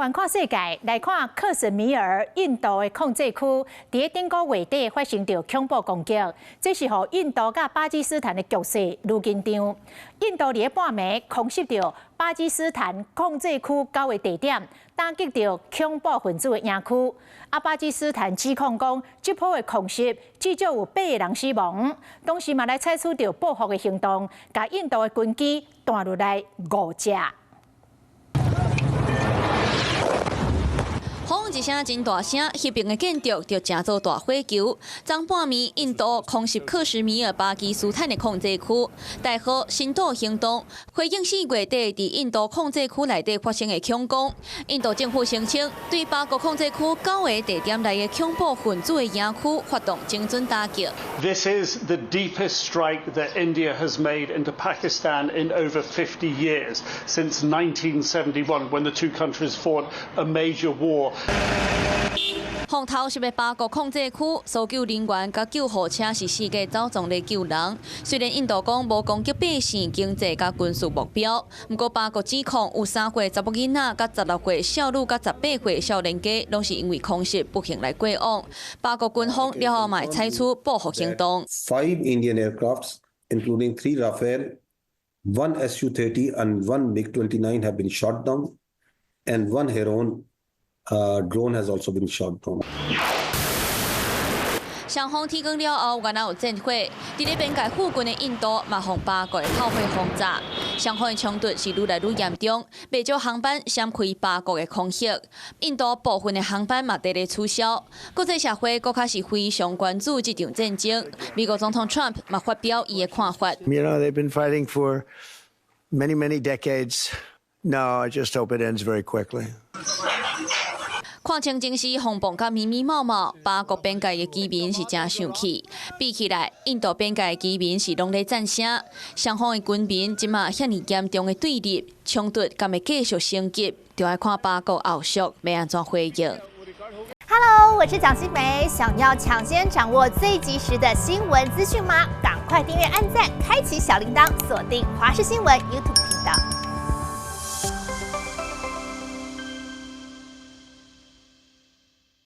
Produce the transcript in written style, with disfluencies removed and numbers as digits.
灣看世界，來看克什米爾印度的控制區，佇咧頂個月底發生著恐怖攻擊，這是予印度佮巴基斯坦的局勢愈緊張。印度佇咧半暝空襲著巴基斯坦控制區九个地點，打擊著恐怖分子的營區。啊，巴基斯坦指控講，這波的空襲至少有八個人死亡。同時嘛來採取著報復的行動，共印度的軍機彈落來五隻。轟一聲真大聲，彼邊的建築就成做大火球。昨半暝，印度空襲克什米爾巴基斯坦的控制區，代號深度行動，回應4月底佇印度控制區內底發生的恐攻。印度政府聲稱，對巴國控制區九个地點內的恐怖分子的營區發動精準打擊。 This is the deepest strike that India has made into Pakistan in over 50 years, since 1971, when the two countries fought a major war. 予偷襲的巴國控制區，搜救人員佮救護車是四界走傱咧救人。雖然印度講無攻擊百姓、經濟佮軍事目標，毋過巴國指控有3歲查某囡仔、佮16歲少女、佮18歲少年家，攏是因為空襲不幸來過往。巴國軍方了後嘛會採取報復行動。 Five Indian aircrafts, including three Rafale, one Su-30 and one MiG-29 have been shot down, and one Heron drone has also been shot down. 雙方天光了後，原來有戰火。佇咧邊界附近的印度，嘛予巴國的炮火轟炸。雙方的衝突是愈來愈嚴重，袂少航班閃開巴國的空域。印度部分的航班嘛佇咧取消。國際社會閣較是非常關注這場戰爭。美國總統 Trump 嘛發表伊的看法。 They've been fighting for many, many decades. No, I just hope it ends very quickly. 看清情勢風暴甲密密麻麻，巴國邊界的居民是誠生氣。比起來，印度邊界的居民是攏咧讚聲。雙方的軍民這馬遐爾嚴重的對立衝突，敢會繼續升級？就愛看巴國後續欲按怎回應。 Hello，我是蔣新梅，想要搶先掌握最及時的新聞資訊嗎？趕快訂閱、按讚、開啟小鈴鐺，鎖定華視新聞 YouTube 頻道。